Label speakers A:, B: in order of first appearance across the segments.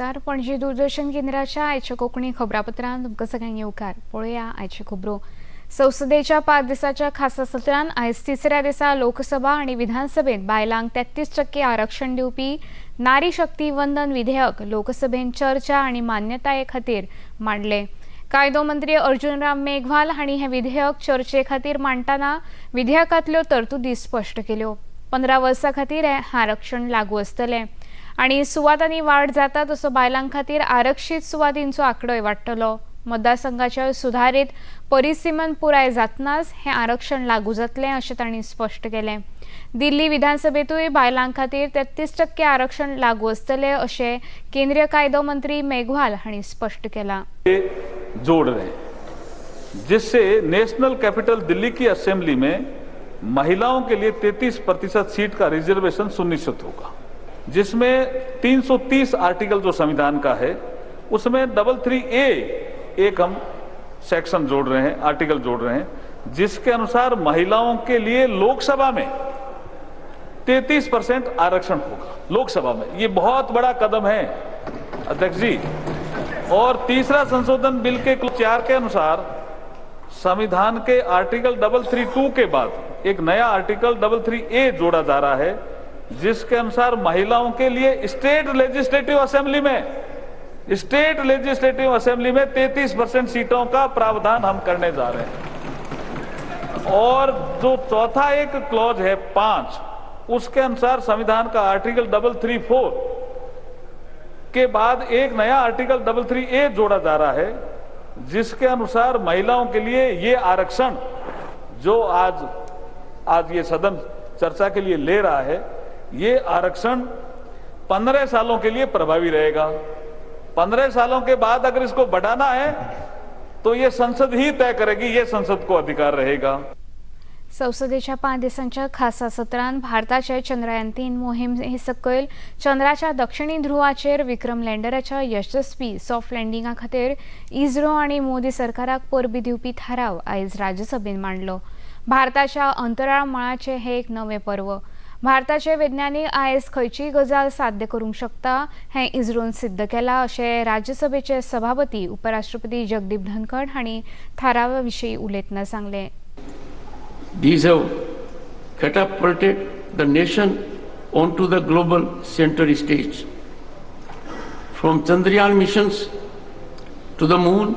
A: नमस्कार. पणजी दूरदर्शन केंद्राच्या आयच्या कोंकणी खबरापत्रांत तुमकां सगळ्यांक येवकार. पळोवया आयच्यो खबरो. संसदेच्या 5 दिसाच्या खासा सत्रांत आयज तिसऱ्या दिसा लोकसभा आनी विधानसभेत बायलांक 33% आरक्षण दिवपी नारी शक्ती वंदन विधेयक लोकसभेन चर्चा आनी मान्यताये खातीर मांडलें. कायदो मंत्री अर्जुन राम मेघवाल हांणी हें विधेयक चर्चे खातीर मांडटना विधेयकांतल्यो तरतुदी स्पश्ट केल्यो. 15 वर्सां खातीर हें आरक्षण लागू आसतलें आनी सुवातांनी वाड जाता तसो बायलां खातीर आरक्षीत सुवातींचो आंकडोय वाडटलो. मतदारसंघाच्या सुधारीत परिसीमन पुराय जातनाच हें आरक्षण लागू जातलें अशें तांणी स्पश्ट केलें. दिल्ली विधानसभेंतूय बायलां खातीर 33% आरक्षण लागू आसतलें अशें केंद्रीय कायदो मंत्री मेघवाल हांणी स्पश्ट केलां.
B: जोड़ रहे हैं, जिससे नेशनल कैपिटल दिल्ली की असेंबली में महिलाओं के लिए 33% सीट का रिजर्वेशन सुनिश्चित होगा, जिसमें 330 आर्टिकल जो संविधान का है उसमें 33A एक हम सेक्शन जोड़ रहे हैं, आर्टिकल जोड़ रहे हैं, जिसके अनुसार महिलाओं के लिए लोकसभा में 33% आरक्षण होगा। लोकसभा में ये बहुत बड़ा कदम है अध्यक्ष जी। और तीसरा संशोधन बिल के 4 के अनुसार संविधान के आर्टिकल 332 के बाद एक नया आर्टिकल 33A जोड़ा जा रहा है, जिसके अनुसार महिलाओं के लिए स्टेट लेजिस्लेटिव असेंबली में 33% सीटों का प्रावधान हम करने जा रहे हैं। और जो चौथा एक क्लॉज है 5, उसके अनुसार संविधान का आर्टिकल 334 के बाद एक नया आर्टिकल 33A जोड़ा जा रहा है, जिसके अनुसार महिलाओं के लिए ये आरक्षण जो आज ये सदन चर्चा के लिए ले रहा है, ये आरक्षण 15 सालों के लिए प्रभावी रहेगा। 15 सालों के बाद अगर इसको बढ़ाना है तो ये संसद ही तय करेगी, ये संसद को अधिकार रहेगा।
A: संसदेच्या 5 दिसांच्या खासा सत्रांत भारताचे चंद्रयान 3 मोहीम हे सकयल चंद्राच्या दक्षिणी ध्रुवाचेर विक्रम लँडराच्या यशस्वी सॉफ्ट लँडिंगा खातीर इस्रो आनी मोदी सरकाराक परबी दिवपी थाराव आयज राज्यसभेन मांडलो. भारताच्या अंतराळ मळाचें हें एक नवें पर्व. भारताचे वैज्ञानिक आयज खंयचीय गजाल साध्य करूंक शकता हें इस्रोन सिद्ध केलां अशें राज्यसभेचे सभापती उपराष्ट्रपती जगदीप धनखड हांणी थारावा विशीं उलयतना सांगलें.
C: These have catapulted the nation onto the global center stage. From Chandrayaan missions to the moon,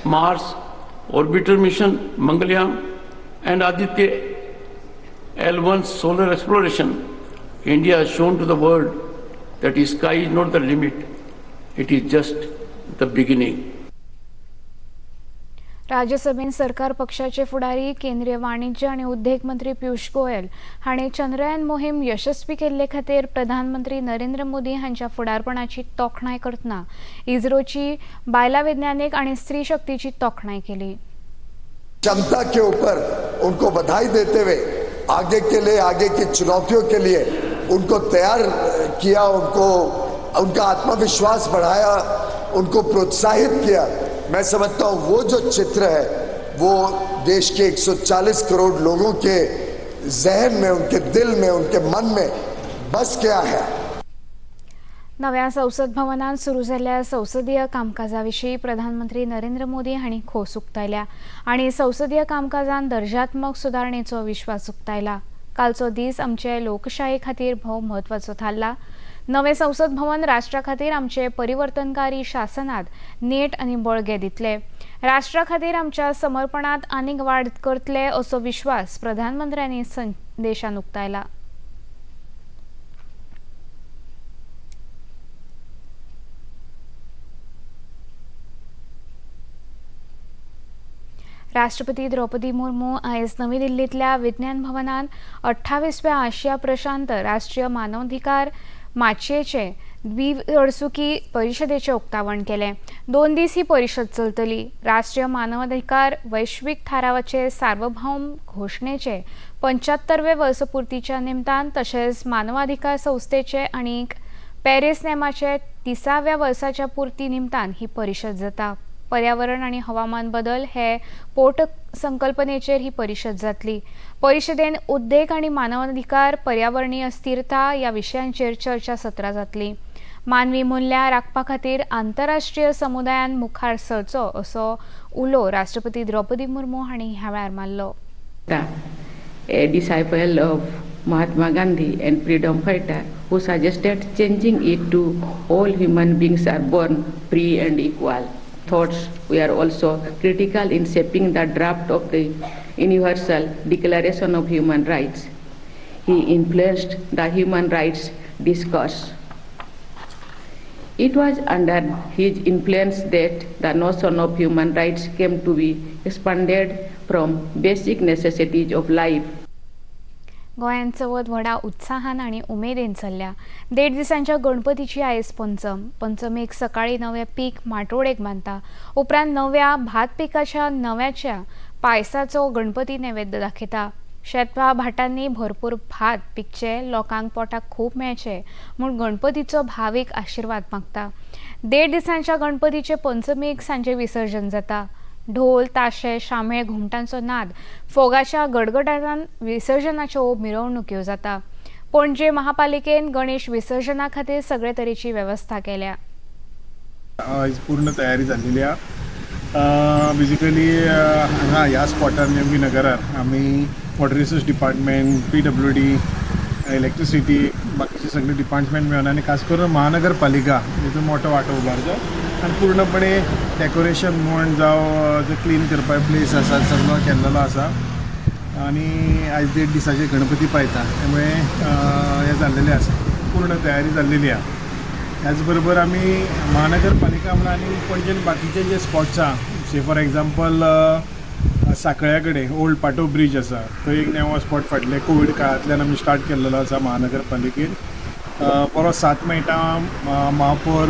C: Mars, orbiter mission, Mangalyaan, and Aditya L1 solar exploration, India has shown to the world that the sky is not the limit, it is just the beginning.
A: राज्यसभेन सरकार पक्षाचे फुडारी केंद्रीय वाणिज्य आनी उद्देग मंत्री पियूष गोयल हांणी चंद्रयान मोहीम यशस्वी केल्ले खातीर प्रधानमंत्री नरेंद्र मोदी हांच्या फुडारपणाची तोखणाय करतना इस्रोची बायलां वैज्ञानिक आनी स्त्री शक्तीची तोखणाय केली.
D: क्षमता के ऊपर उनको बधाई देते हुए आगे के लिए, आगे की चुनौतियों के लिए उनको तैयार किया, उनको उनका आत्मविश्वास बढ़ाया, उनको प्रोत्साहित किया। मैं समझता हूँ वो जो चित्र है वो देश के 140 करोड़ लोगों के जहन में, उनके दिल में, उनके मन में बस गया है।
A: नव्या संसद भवनात सुरू जाल्ल्या संसदीय कामकाजा विशीं प्रधानमंत्री नरेंद्र मोदी हांणी खोस उक्तायल्या आनी संसदीय कामकाजान दर्जात्मक सुदारणेचो विश्वास उक्तायला. कालचो दीस आमचे लोकशाये खातीर भोव म्हत्वाचो थारला. नवें संसद भवन राष्ट्रा खातीर आमचे परिवर्तनकारी शासनात नेट आनी बळगें दितले, राष्ट्रा खातीर आमच्या समर्पणांत आनीक वाड करतले असो विश्वास प्रधानमंत्र्यांनी संदेशान उक्तायला. राष्ट्रपती द्रौपदी मुर्मू आयज नवी दिल्लींतल्या विज्ञान भवनान 28व्या आशिया प्रशांत राष्ट्रीय मानवाधिकार माचयेचे द्विवर्सुकी परिशदेचें उक्तावण केलें. 2 दीस ही परिशद चलतली. राष्ट्रीय मानवाधिकार वैश्वीक थारावाचे सार्वभौम घोशणेचे 75वे वर्सपुर्तीच्या निमतान तशेंच मानवाधिकार संस्थेचे आनी पॅरीस नेमाचे 30व्या वर्साच्या पुर्ती निमतान ही परिशद जाता. पर्यावरण आनी हवामान बदल हे पोट संकल्पनेचेर ही परिशद जातली. परिशदेन उद्देग आनी मानवाधिकार, पर्यावरणीय स्थिरता ह्या विशयांचेर चर्चा सत्रां जातली. मानवी मूल्यां राखपा खातीर आंतरराष्ट्रीय समुदायान मुखार सरचो असो उलो राष्ट्रपती द्रौपदी मुर्मू हांणी ह्या वेळार मारलो.
E: A disciple of Mahatma Gandhi and freedom fighter who suggested changing it to all human beings are born free and equal. Thoughts were also critical in shaping the draft of the Universal Declaration of Human Rights. He influenced the human rights discourse. It was under his influence that the notion of human rights came to be expanded from basic necessities of life.
A: गोंयांत चवथ व्हडा उत्साहान आनी उमेदीन चल्ल्या. 1.5 दिसांच्या गणपतीची आयज पंचम. पंचमीक सकाळीं नवें पीक माटोळेक बांदता. उपरांत नव्या भात पिकाच्या नव्याच्या पायसाचो गणपती नैवेद्य दाखयता. शेतवा भाटांनी भरपूर भात पिकचे, लोकांक पोटाक खूब मेळचे म्हूण गणपतीचो भावीक आशिर्वाद मागता. 1.5 दिसांच्या गणपतीचे पंचमीक सांजे विसर्जन जाता. ढोल, ताशे, शामेळ, घुमटांचो नाद, फोगाच्या गडगडाटान विसर्जनाच्यो मिरवणुक्यो जाता. पणजे महापालिकेन गणेश विसर्जना खातीर सगळे तरेची वेवस्था केल्या.
F: आयज पूर्ण तयारी जाल्लेली आहा. बेजिकली हांगा ह्या स्पॉटार नेमकी नगरार आमी water resource department, PWD, electricity, बाकीचे सगळे डिपार्टमेंट मेळून आनी खास करून महानगरपालिका हेजो मोठो वांटो उबारचो आनी पूर्णपणे डेकोरेशन म्हण जावं जे क्लीन करपाक प्लेस आसा सगळो केल्लेलो आसा. आनी आयज 1.5 दिसाचे गणपती पायता, त्यामुळे हें जाल्लेलें आसा, पूर्ण तयारी जाल्लेली आहा. त्याच बरोबर आमी महानगरपालिका म्हणून आनी पणजेन बाकीचे जे स्पॉट्स आहा, से फॉर एग्जाम्पल साकळ्या कडेन ओल्ड पाटो ब्रीज आसा, थंय एक नवो स्पॉट फाटले कोवीड काळांतल्यान आमी स्टार्ट केल्लेलो आसा महानगरपालिकेन. बरो साथ मेळटा महापौर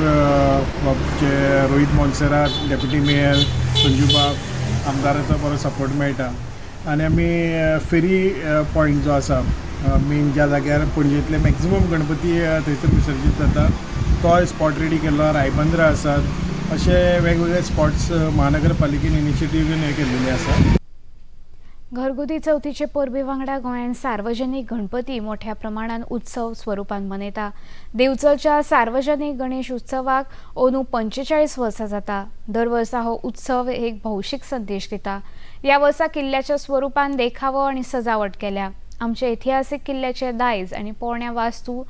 F: जे रोहीत मोन्सेरात, डेप्युटी मेयर संजूबाब, आमदाराचो बरो सपोर्ट मेळटा. आनी आमी फेरी पॉयंट जो आसा मेन, ज्या जाग्यार पणजेंतले मॅक्झिमम गणपती थंयसर विसर्जीत जाता, तोय स्पॉट रेडी केल्लो. रायबंद्रा आसात, अशे वेगवेगळे स्पॉट्स महानगरपालिकेन इनिशिएटीव घेवन हे केल्लेले आसा.
A: घरगुती चवथीचे परबे वांगडा गोंयांत सार्वजनीक गणपती मोठ्या प्रमाणात उत्सव स्वरुपान मनयता. देवचलच्या सार्वजनीक गणेश उत्सवाक अंदू 45 वर्सां जाता. दर वर्सा हो उत्सव एक भौशीक संदेश दिता. ह्या वर्सा किल्ल्याच्या स्वरुपान देखावो आनी सजावट केल्या. आमच्या इतिहासीक किल्ल्याचे दायज आनी पोरण्या वास्तू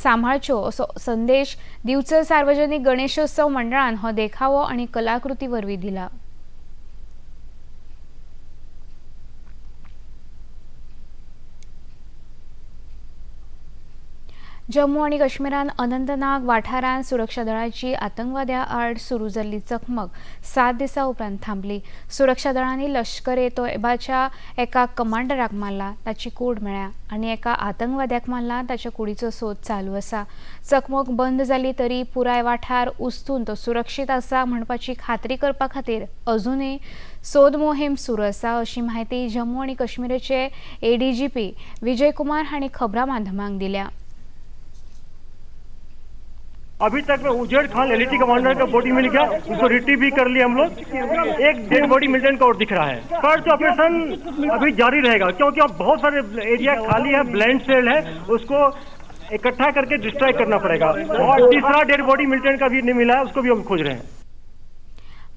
A: सांबाळच्यो असो संदेश दिवचल सार्वजनीक गणेशोत्सव मंडळान हो देखावो आनी कलाकृती वरवीं दिला. जम्मू आनी काश्मीरान अनंतनाग वाठारांत सुरक्षा दळाची आतंकवाद्या आड सुरू जाल्ली चकमक 7 दिसां उपरांत थांबली. सुरक्षा दळांनी लश्कर ए तोयबाच्या एका कमांडराक मारला, ताची कूड मेळ्ळ्या आनी एका आतंकवाद्याक मारला, ताच्या कुडीचो सोद चालू आसा. चकमक बंद जाली तरी पुराय वाठार उस्तून तो सुरक्षीत आसा म्हणपाची खात्री करपा खातीर अजुनूय सोद मोहीम सुरू आसा, अशी म्हायती जम्मू आनी काश्मीराचे ADGP Vijay Kumar हांणी खबरां माध्यमांक दिल्या.
G: अभी तक में उजेड़ खान एलईटी कमांडर का बॉडी मिल गया, उसको रिट्रीव भी कर लिया हम लोग। एक डेड बॉडी मिलिटेंट का और दिख रहा है। सर्च ऑपरेशन अभी जारी रहेगा क्योंकि अब बहुत सारे एरिया खाली है, ब्लैंड सेल है, उसको इकट्ठा करके डिस्ट्रॉय करना पड़ेगा। और तीसरा डेड बॉडी मिलिटेंट का भी नहीं मिला है, उसको भी हम खोज रहे हैं।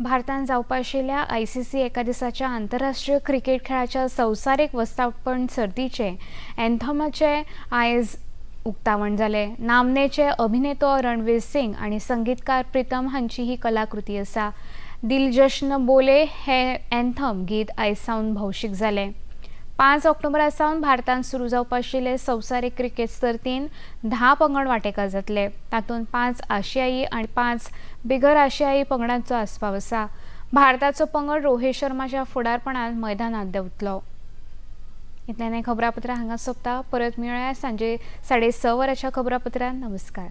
A: भारतान जावपा आशिल्ल्या ICC एका दिसाच्या आंतरराष्ट्रीय क्रिकेट खेळाच्या संवसारीक वस्तादपण सर्तीचे एन्थमाचे आयज उक्तावण जालें. नामनेचे अभिनेतो रणवीर सिंग आनी संगीतकार प्रितम हांची ही कलाकृती आसा. दिल जश्न बोले हे एन्थम गीत आयज सावन भौशीक जालें. 5 ऑक्टोबरा सावन भारतांत सुरू जावपा आशिल्ले संवसारीक क्रिकेट सर्तीन 10 पंगड वांटेकार जातले. तातूंत 5 आशियाई आनी 5 बिगर आशियाई पंगडांचो आस्पाव आसा. भारताचो पंगड रोहित शर्माच्या फुडारपणान मैदानांत देंवतलो. इतल्यान खबरापत्रां हांगा सोंपता. परत मेळया सांजे 6:30 वरांच्या खबरापत्रांत. नमस्कार.